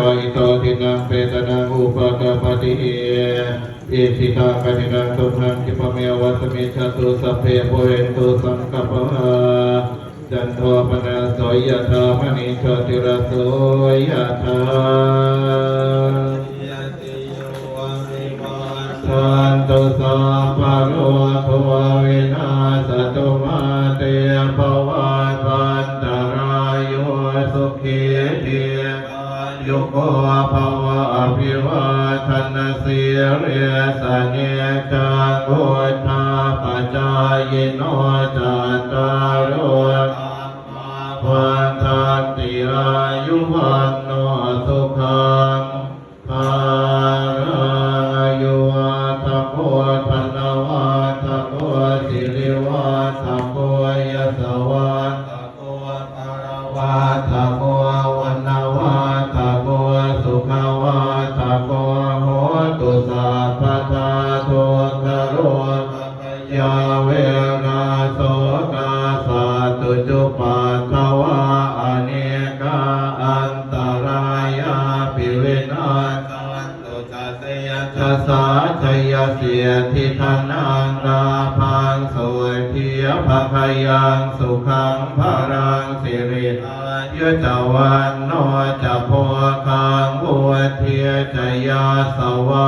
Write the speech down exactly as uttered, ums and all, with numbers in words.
Ito dinnaṃ petānaṃ upakappati. Icchitaṃ patthitaṃ tumhaṃ khippameva samijjhatu, sabbe pūrentu saṅkappā, cando paṇṇaraso yathā, maṇi jotiraso yathā. Santu sabbarogo vinassatu, mā te bhavatvantarāyo, sukhī dīghāyuko bhava. Abhivādanasīlissa niccaṃ vuḍḍhāpacāyino cattāro dhammā vaḍḍhanti, āyu vaṇṇo sukhaṃ balaṃ. Āyuvaḍḍhako dhanavaḍḍhako sirivaḍḍhako yasavaḍḍhako balavaḍḍhako vaṇṇavaḍḍhako sukhavaḍḍhako hotu sabbadā. Dukkharogabhayā verā sokā sattu cupaddavā, anekā antarāyāpi vinassantu ca tejasā. Jayasiddhi dhanaṃ lābhaṃ sotthi bhāgyaṃ sukhaṃ balaṃ, siri āyu ca vaṇṇo ca bhogaṃ vuḍḍhī ca yasavā,